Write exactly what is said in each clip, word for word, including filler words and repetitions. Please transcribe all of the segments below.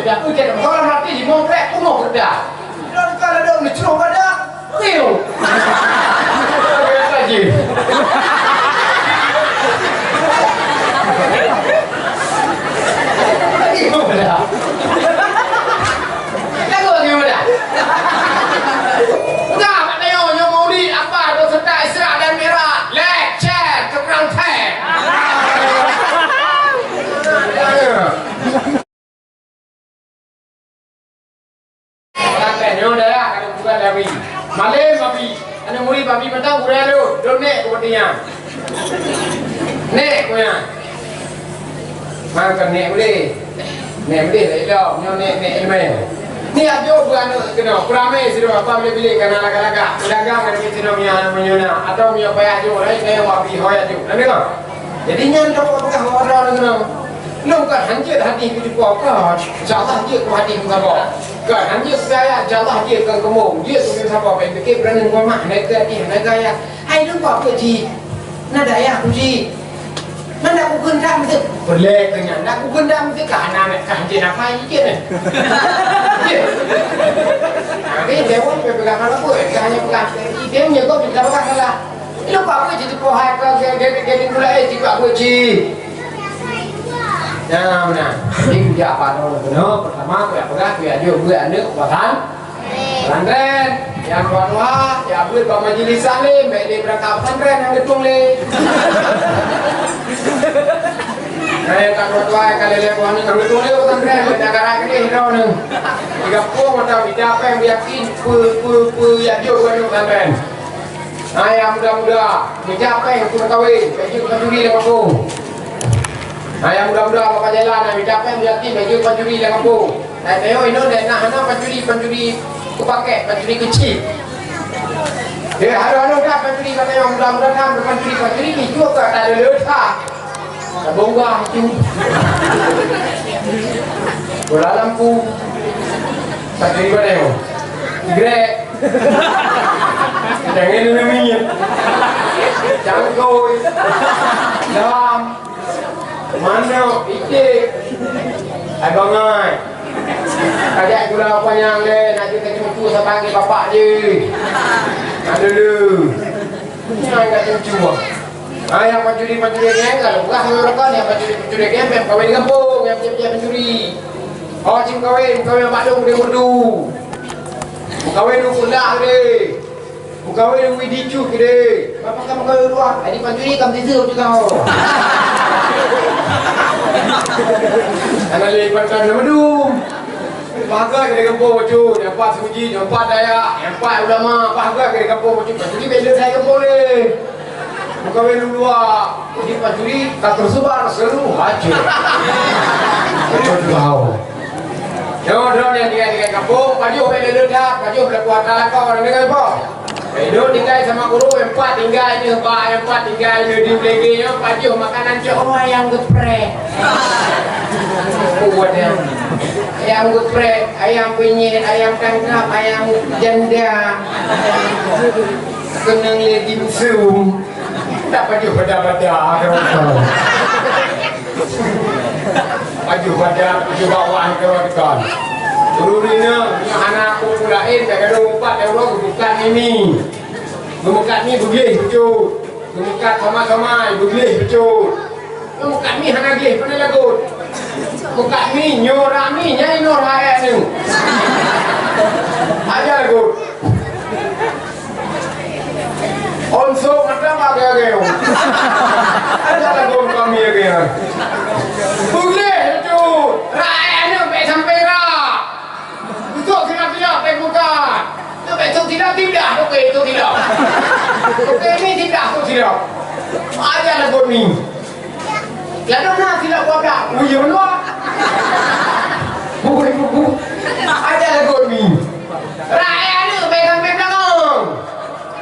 Dak ucet, kalau mati, mau krek, penuh kerja. Dan kalau ada mencurung pada, riu. Biasa je. Riu dah. Lagu lagi muda. Udah, kat nyoe, nyoe Maulid, apa tu serta Isra dan Mi'raj? Lecet, tukang teh. Sampai nyoe dah, kalau bukan Nabi. Malem Nabi. Aneuk murit Nabi mantong gurèe lôn. Lôn nek keu peue nyan. Nek keu nyan. Mangkon nek udeh. Nek udeh lé lom. Nyoe nek, nek ilmu. Ni ajo buat aneuk keunoe. Peramé sidroe apa bilék-bilék kana lagak-lagak. Pedagang aneuk sidroe mia meunyoe na. Atau mia payah jo, laén kaya wapi hoi ajo. Dah dengar? Jadi nyan ka peugah orang keunoe. Lôn ka hanjeuet hadis keu cupo ka. Insya Allah jeuet keu hadis keu saboh. Ka hanjeuet keu ayat, insya Allah jeuet keu keumong. Jeuet keu saboh, pai pikir beurani keu mak, naik keu hadis, naik keu ayat. Hai lôn ba peuet jih. Na dayah ku jih. Man dak ku keundak meusti. Peureulèe keu nyan, dak ku keundak meusti ka hana ka hanjeuet nafai jih nyan. Tapi dewan peugah kalau pun, ka hanya peugah. Dia menyebut kita peugah salah. Lupa aku cit tupoh hai ka ge-, ge-, ge-, gula, eh, tiba aku cit. Nah, nah. Jadi kujak apa tu? Kena pertama aku ya peugah, aku ya jauh buat aneuk pesantren. Yang kedua, ya buat bak majlis salim, baik dia berangkat pesantren yang gedung le. Nah, yang kedua, kalau lewat ni, yang gedung le pesantren, negara gede, hidau ni. Tiga puluh macam, kita apa yang yakin, pe, pe, pe, ya jauh buat aneuk pesantren. Hai nyang muda-muda, meucapèe keu meukawen, bèk jeuet pancuri lam gampông. Hai nyang muda-muda, bak jalan, meucapèe meuyatim, bèk jeuet pancuri lam gampông. Hai teuh inong, dèk na hana pancuri, pancuri keu pakèt, pancuri keu chip. Dèk harôh-harôh that pancuri, kata nyang muda-muda that pancuri, pancuri keu chip, ka taleuleut that. Tabong bah itu. Bola lampu. Pancuri bak nyoe. Grek. Jangan dulu minyak. Cangkoi. Dam. Manok, iték. Ai bangai. Kajak gula panyang lé, nak jeuet keu cucu saban lé bapak jih. Nak dulu. Nyan ka cucu. Ah, nyang pancuri-pancuri geng, kalau peugah ngon rakan, nyang pancuri-pancuri geng, payah kawin di gampông, nyang piep-piep pancuri. Oh, cit kawin, kawin bak dong di merdu. Kawin di pundak deh. Kawin di widicu deh. Bapak kamu kawin dua, jadi pancuri kamu tidur juga. Karena lagi pantang nama dum. Pagat keu di gampông bacut, nyang pat suji, nyang pat daya, nyang pat ulama, pagat keu di gampông bacut, pacut di bela daya gampông lé. Meukawen luwa, di pacut di ka teusebar seuluruh Aceh. Bacut bau. Nyoe droe nyang tinggai-tinggai gampông, pajoh bela daya, pajoh bela kuasa lakau, deungon apa? Idong tinggai sama guru, empat tinggai ni, empat, empat tinggai ni di belege nyoe, pajoh makanan cok, oh, ayam geprek. Kuat ya. Ayam geprek, ayam penyet, ayam tangkap, ayam janda. Keunong lé dimsum. Tak pajoh bada-bada, kata. Pajoh bada, pajoh bawah, kata. Guru ni, hana aku pula, eh, tak ada umpat, ya Allah, bukan ini. Geumeukat mi beugleh bacut. Geumeukat sama-sama beugleh bacut. Geumeukat mi hana gleh, pane lagot. Meukat mi, nyoe rami, nyai nyoe rakyat nyoe. Aja lagot. Onsok mata bak geu-geu. Aja lagot kami lagi. Beugleh bacut. Rakyat nyoe bèk sampai ra. Beutôi silap-silap, bèk bukan. Nyoe bèk thok silap, tindah, oke, thok silap. Oke, ni tindah, thok silap. Aja lagot ni. Lalu na silap buah belah. Oh, iya, benar. Bubui, bubui. Aja lagot ni. Rakyat ni, bèk sampai belakang.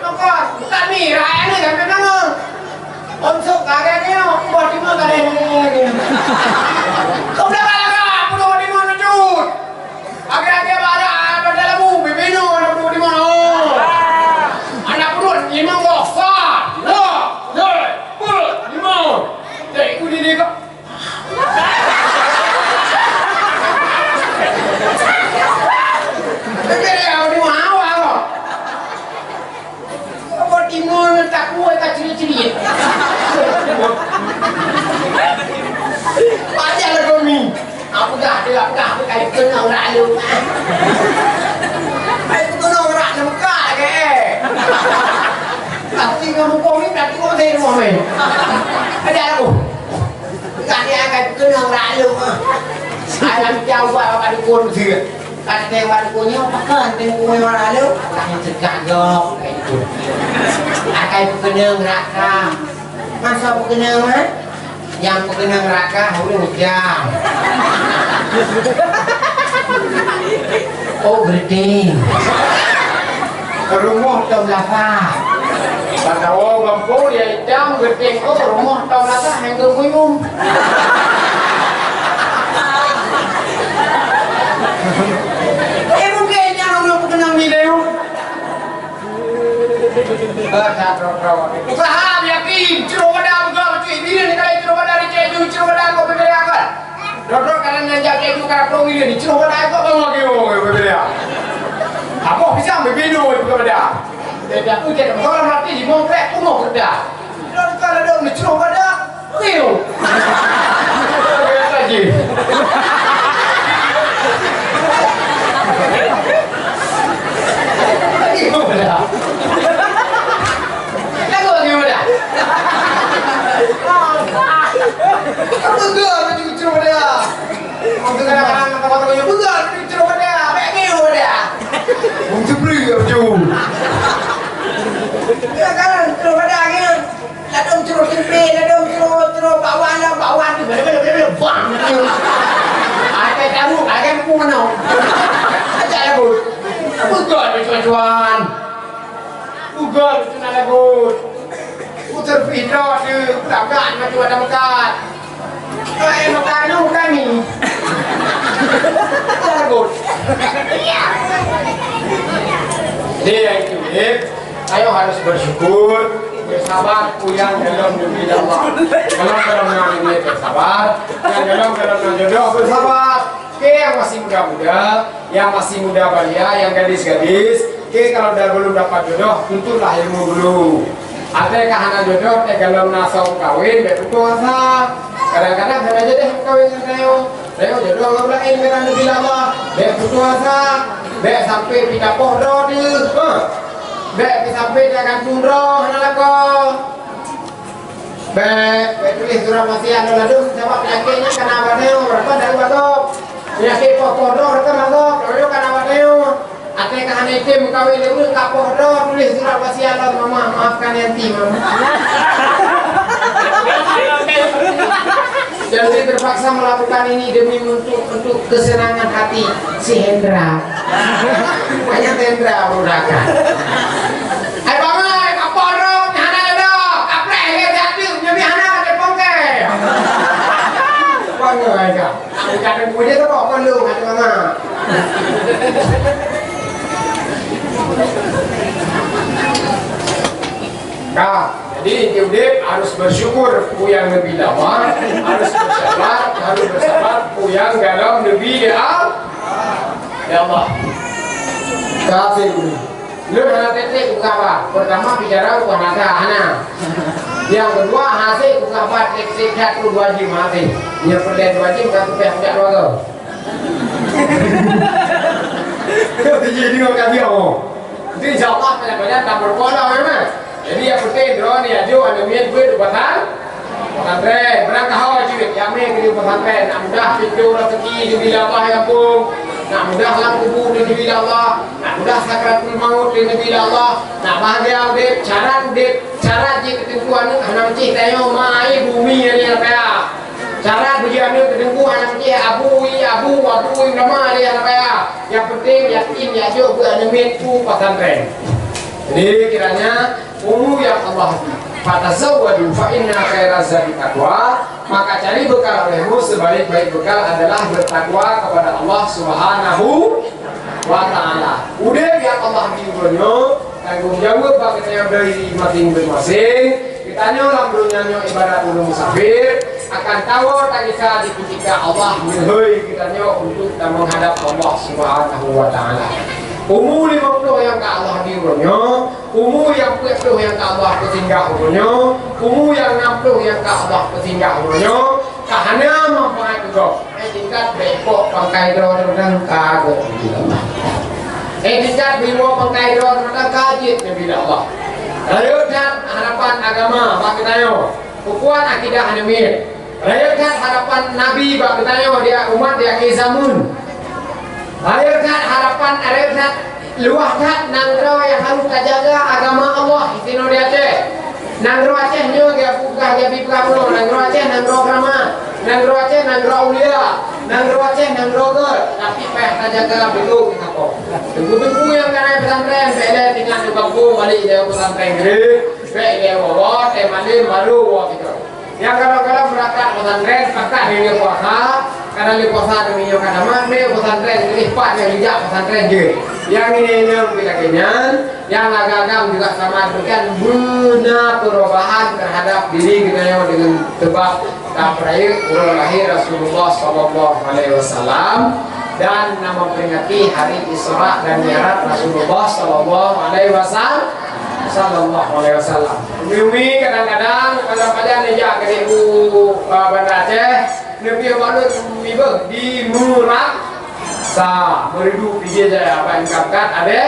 Bukan, bukan ni, rakyat ni sampai belakang. Onsok karya ni, buah timun karya ni. Kau belakang-belakang, buah timun lucut. Akhé-akhé bak adak, adak labu, bibinu, anak peuduek di mana? Anak peuduek limong boh, sa, dua, dua, peuet, limong. Cek iku diri kau. Lakah peukai keunong rak leueng. Hai keunong rak leueng ka lagèe. Pasti ngon muka mi, pasti ngon saya rumah mi. Ada aku. Kaki akan keunong rak leueng. Saya nak jauh buat apa dukun dia. Kata yang baru punya, apa kan dia punya orang lalu? Akan cegah gop, kayak itu. Akan keunong rak ka. Masa keunong, ha? Nyang peukeunong raka ureueng jam. Oh, geureuteng. Rumoh tom lasa. Bak tawoe gampông ya itam geureuteng, oh, rumoh tom lasa hana geumuyum. Eh, mungkin nyang ureueng peukeunong ni deh. Usaha yakin, curo bada buka beutôi. Bila ni kali curo bada ni, cek ju curo bada kau bebeda kan? Dodok kanan nan jak cek ju karena pro bila ni curo bada kau bawa ke orang bebeda. Apa bisa bebeda buka beda? Beda tu cek orang mati di mongkrek umur kerja. Dodok kanan dok ni curo bada. Riu. Biasa je. Riu dah. Lagu lagi muda. Apa gol baju cucur dah? Waktu kadang-kadang kata-kata baju, "Pegang baju cucur pada, baik riu dah." Bung Jepri ya baju. Ya kan, cucur pada angin. Ladôm curo tempe, ladôm curo, curo bakwan, lah bakwan tu, bele, bele, bele, bele, bang. Akai tahu, akai pun mana. Ajak lagu. Bukan cuan-cuan. Bukan cuan lagu. Putar pidok tu, pedagang macam ada mekat. Kau yang mekat tu kami. Ajak lagu. Dia yang itu, eh. Ayo harus bersyukur, bersabar, kuyang dalam demi Allah. Kalau dalam nang ini bersabar, yang dalam dalam nang jodoh bersabar. Oke, yang masih muda-muda, yang masih muda balia, yang gadis-gadis, oke, kalau dah belum dapat jodoh, tuntutlah ilmu dulu. Ada kah hana jodoh, teh kalau nasong kawin, betul puasa. Kadang-kadang hana jadi kawin dengan saya. Lewat jodoh ngon laén ngaran Nabi Allah. Bèk putus asa. Bèk sampai pita poh droe teuh. Ha. Bèk sampai dak gantung droe hana lakoe. Bèk, bèk tuléh surat wasiat lom ladôm, sabab peunyakét nyan kana bak nyoe, rakan dari bagoe. Peunyakét poh-poh droe rakan bagoe, kalau kana bak nyoe. Até ka hana item meukawen lé ureueng ka poh droe tuléh surat wasiat lom, "Mama, maafkan Yanti, Mama." Yanti terpaksa melakukan ini demi untuk, untuk kesenangan hati si Hendra. Banyak Hendra berudakan. Hai Mama, ka poh droe, hana ada. Kapreh lé jatuh, nyobi hana pakai pongke. Bangga, hai, ka. Bukan aku je tu, kok perlu, kata mama. Nah, jadi inti udép harus bersyukur puyang Nabi lama, harus bersabar, harus bersabar puyang dalam Nabi ya, ya Allah. Kafir. Lôn hana tek-tek buka ba. Pertama bicara bukan hana, hana. Yang kedua, hase buka ba tek-tek dak tu dua jim hase. Nya peureulèe dua jim ka tupeh jak dua go. Jadi dua kali oh. Itu insyaallah banyak-banyak tambah pola memang. Jadi yang penting droe ni aju aneuk miet buet di pasar. Pesantren, beurangkaho jeuet, jamé keu di pesantren, nak mudah pintoe rezeki di bila Allah ya pun. Nak mudah lam kubu di bila Allah, nak mudah sakratul maut di bila Allah, nak bahagia udép, cara udép, cara jih keuteumpuan hana meucih tanyoe mai bumi ni kaya. Cara beujianeuh keuteumpuan hana meucih abu i abu, abu i ulama ni kaya. Yang penting yakin ya jok beu aneuk miet u pesantren. Jadi kiranya Umu yang Allah bri. Fatazawwadu fa inna khaira zadi taqwa. Maka cari bekal olehmu, sebaik-baik bekal adalah bertakwa kepada Allah Subhanahu wa taala. Udép yang Allah bri uroe nyoe, tanggong jaweueb bak geutanyoe dari masing-masing. Geutanyoe lam donya nyoe ibarat ureueng musafir, akan tawoe tagisa di kutika Allah meuhôi geutanyoe untuk ta menghadap Allah Subhanahu wa taala. Umu limong ploh nyang ka Allah bri uroe nyoe, umu nyang peuet ploh nyang ka Allah peusinggah uroe nyoe, umu nyang nam ploh nyang ka Allah peusinggah uroe nyoe, ka hana manfaat keu gob. Tingkat beuipoh pangkai droe teuntang ka geuh Nabi Allah. Eh, tingkat beuipoh pangkai droe teuntang ka jeuet Nabi Allah. Rayeuk that harapan agama bak geutanyoe. Keukuat akidah hana miet. Rayeuk that harapan Nabi bak geutanyoe di umat di akhé zaman. Rayeuk that harapan, rayeuk that luwah that nanggroe nyang harôh tajaga agama Allah sinoe di Aceh. Nanggroe Aceh nyoe geupeugah, geupeugah bunoe, nanggroe Aceh nanggroe keuramat, nanggroe Aceh nanggroe aulia, nanggroe Aceh nanggroe gét, tapi payah tajaga beutôi teuka po. Teungku-teungku nyang ka na pesantren, bèk lé tinggai di gampông, balik lé pesantren gede, bèk lé woe-woe, teumalém baru woe keudroe. Nyang kadang-kadang beurangkat pesantren, pakat lé puasa, kadang lé puasa teumiyueb ka tamat, lé pesantren, lé pat nyang jijak pesantren jeuet. Nyang ini nyang lagèe nyan, nyang agam-agam juga sama demikian, beuna perubahan terhadap diri geutanyoe dengan sebab tapeurayeuk uroe lahé Rasulullah sallallahu alaihi wasallam dan na memperingati hari Isra dan Mi'raj Rasulullah sallallahu alaihi wasallam, sallallahu alaihi wasallam. Umi-umi kadang-kadang, kadang-kadang neujak keu ibu, ah, Banda Aceh, neupiyôh bak lôn mibeuh di Meurasa, Meuridu, Pidie Jaya, bak Meukat Adé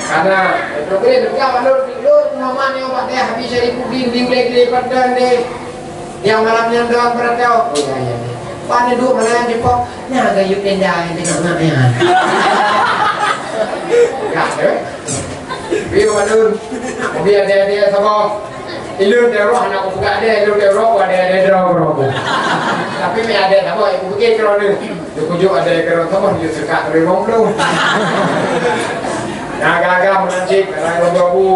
Kana. Itu boleh juga bak lôn, lôn mama ni obat deh, Habib Syarifuddin, di Ulèe Gile Pandan deh. Nyang malam nyan doang beurata. Oh, ya, ya, ya. Pan duek malam nyan jipok. Nya gayup tenda nyang teuka nak nyan. Ya, eh? Piye, Mak Dun? Bi adé-adé saboh. Ilôn teuh roh aneuk kupeugah adé, ilôn teuh roh adé-adé droe keudroe. Tapi mi adé saboh, iku pikir keudroe nyoe. Dikujok adé keudroe saboh, jeuet seukat limong ploh. Nah, gaga meunan cit, kadang lôn babu,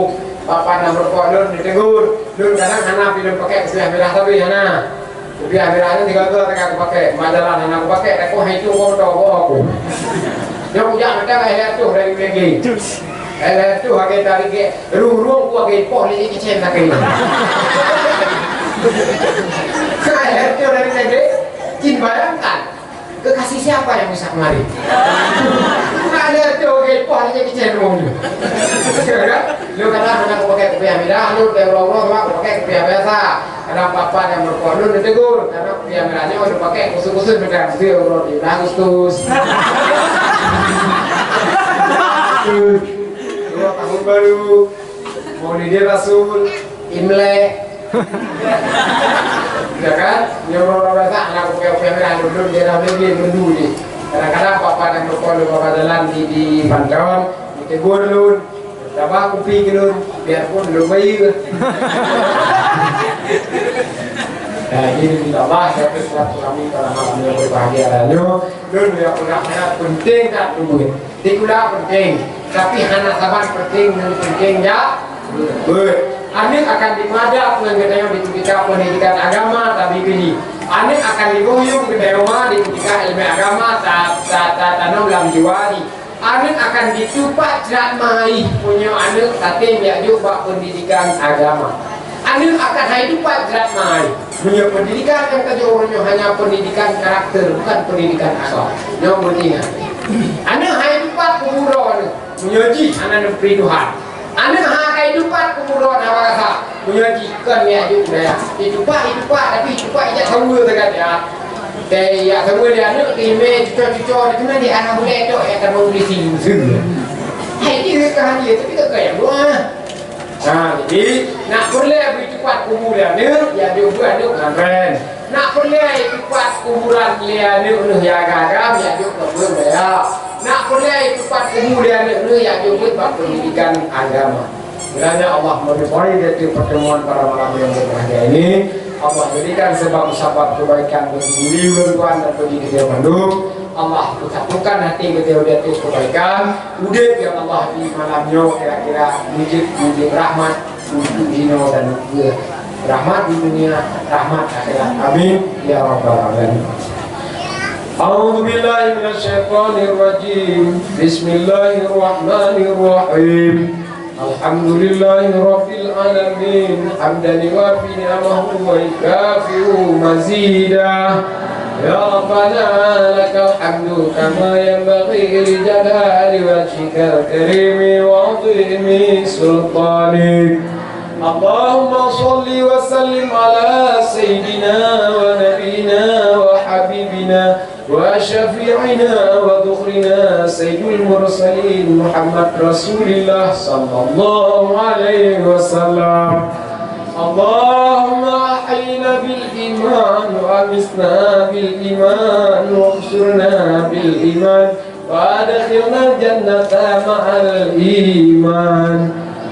papa na meureumpok lôn, ditegur. Lôn kadang hana pi lôn pakai kupiah mirah sabe, hana. Kupiah mirah nyan tiga-tiga teuka kupakai. Majalah hana kupakai, takot hai tu moto boh aku. Nyoe kujak mantong eh lhèe reutôh dari U L G. Eh lhèe reutôh lagèe tadi ke, rung-rung ku lagèe poh lé keucen lagèe nyoe. Eh lhèe reutôh dari U L G, cin bayangkan. Kekasih siapa yang bisa kemari? Nah, ada tu, oke, poh aja kecil rumah tu. Ya kan? Lu kadang hana pakai kupiah mirah, lu teuh uroe-uroe cuma pakai kupiah biasa. Kadang papa nyang meureumpok lôn ditegur, karena kupiah mirah nyoe lôn pakai khusus-khusus, bukan khusus uroe tujuh belas Agustus. Dua tahun baru. Maulidin Rasul, Imlek. Ya kan? Nyoe uroe-uroe biasa, aneuk kupiah-kupiah mirah, duduk di dalam negeri, mendu ni. Kadang-kadang papa dan papa lu papa jalan di, di Panton, ditegur lôn, tambah kupi keu lôn, biarpun lôn bayeue. Nah, ini minta maaf, tapi selaku kami pada malam yang berbahagia dan nyoe, lôn yang pernah sangat penting tak duit. Sikula penting, tapi hana saban penting ngon penting jak beuet. Aneuk akan dimadab ngon geutanyoe di ketika pendidikan agama tabi keuli. Aneuk akan diboyong geutanyoe ma di ketika ilmu agama ta, ta, ta, tanom lam jiwa jih. Aneuk akan ditupat jrat mai meunyoe aneuk tatem jak jok bak pendidikan agama. Aneuk akan hai tupat jrat mai. Meunyoe pendidikan nyang tajok uroe nyoe hanya pendidikan karakter, bukan pendidikan akhlak. Nyoe meuingat. Aneuk hai tupat kubu droe aneuk. Meunyoe jih hana neupri Tuhan. Aneuk hai tupat kubu droe na barasa. Meunyoe jih kon jak jok budaya. Itupat, itupat, tapi itupat ijak saweue sagai ya. Teuh ijak saweue di aneuk, di mé cuco-cuco, di keunan di aneuk ulèe tok ya, ka meulisi. Hai jih ka hadir, tapi tak kaya doa. Nah, jadi, nak peureulèe beuitupat kubu lé aneuk, ya, jok beuet aneuk pesantren. Nak peureulèe itupat kuburan lé aneuk neuh ya agam-agam, ya, jok beuet budaya. Nak peureulèe itupat kubu lé aneuk neuh, ya, jok beuet bak pendidikan agama. Kiranya Allah meridai dari pertemuan pada malam yang berbahagia ini. Allah jadikan sebab-sebab kebaikan bagi diri ulôn tuan dan bagi kita mandum. Allah persatukan hati kita di atas kebaikan. Udép nyang Allah di malam nyoe kira-kira mujib-mujib rahmat untuk jinoe dan ukeue. Rahmat di dunia, rahmat akhirat. Amin ya rabbal alamin. A'udzu billahi minasyaitonir rajim. Bismillahirrahmanirrahim. Alhamdulillahi rabbil alamin. Hamdan yuwafi ni'amahu wa yukafi'u mazidah. Ya Rabbana, lakal hamdu kama yanbaghi li jalali wajhikal karimi wa 'azimi sultanik. Allahumma shalli wa sallim ala sayyidina wa nabiyyina wa حبيبنا وشفيعنا وذخرنا سيد المرسلين محمد رسول الله صلى الله عليه وسلم. اللهم أحينا بالإيمان وأمتنا بالإيمان واحشرنا بالإيمان وأدخلنا الجنة مع الإيمان.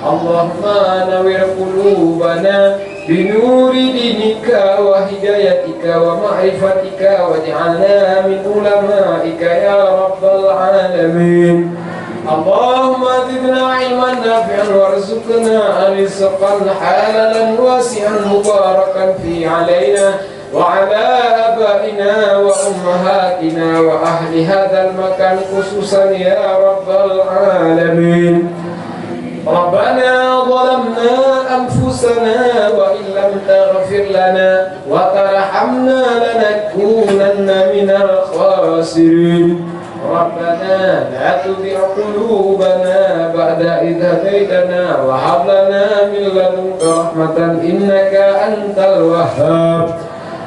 اللهم نور قلوبنا بنور دينك وهدايتك ومعرفتك واجعلنا من علمائك يا رب العالمين. اللهم زدنا علما نافعا وارزقنا رزقا حلالا واسعا مباركا فيه علينا وعلى آبائنا وأمهاتنا وأهل هذا المكان خصوصا يا رب العالمين. ربنا ظلمنا أنفسنا وإن لم تغفر لنا وترحمنا لنكونن من الخاسرين. ربنا لا تزغ قلوبنا بعد إذ هديتنا وهب لنا من لدنك رحمة إنك أنت الوهاب.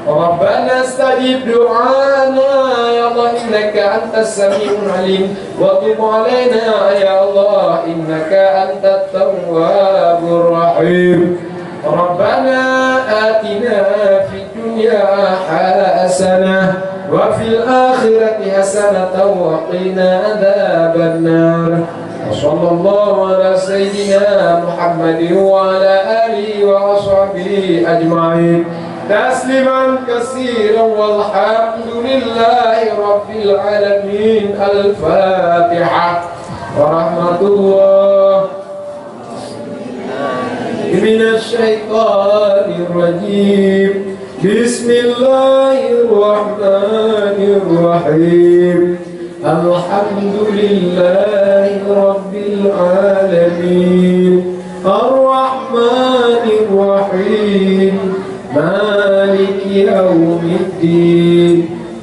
ربنا استجب دعانا يا الله إنك أنت السميع العليم وتب علينا يا الله إنك أنت التواب الرحيم. ربنا آتنا في الدنيا حسنة وفي الآخرة حسنة وقنا عذاب النار. وصلى الله على سيدنا محمد وعلى آله وصحبه أجمعين. تسليما كثيرا والحمد لله رب العالمين. الفاتحة. ورحمة الله. من الشيطان الرجيم. بسم الله الرحمن الرحيم. الحمد لله رب العالمين. الرحمن الرحيم. مالك يوم الدين.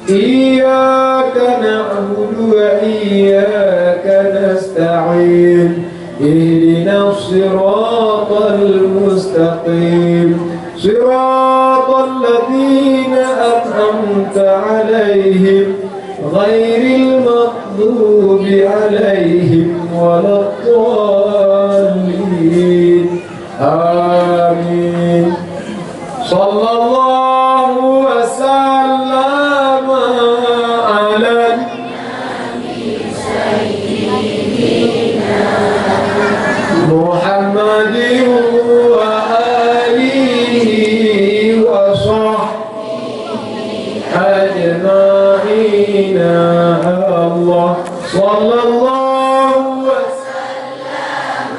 إياك نعبد وإياك نستعين. اهدنا الصراط المستقيم. صراط الذين أنعمت عليهم غير المغضوب عليهم ولا الضالين. آمين. صلى الله وسلم على محمد وآله وصحبه أجمعين. الله صلى الله وسلم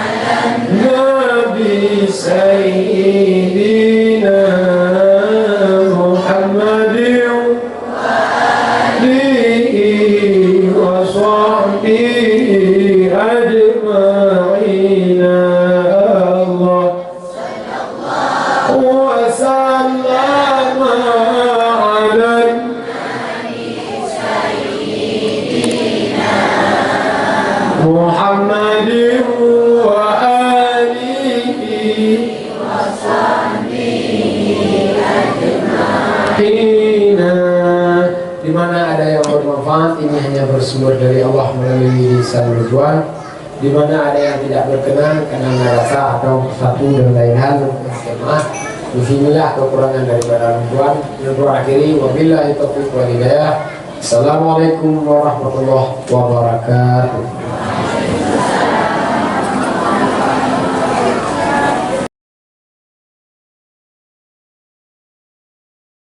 على النبي سيدنا محمد وآله وصحبه أجمعين. الله وسلم على محمد وآله وصحبه أجمعين. Di mana ada yang bermanfaat, ini hanya bersumber dari Allah melalui lisan Ridwan. Di mana ada yang tidak berkenan karena merasa atau satu dan lain hal, mohon maaf. Di sinilah kekurangan daripada Ridwan. Yang terakhir, wabillahi taufiq wal hidayah. Assalamualaikum warahmatullahi wabarakatuh.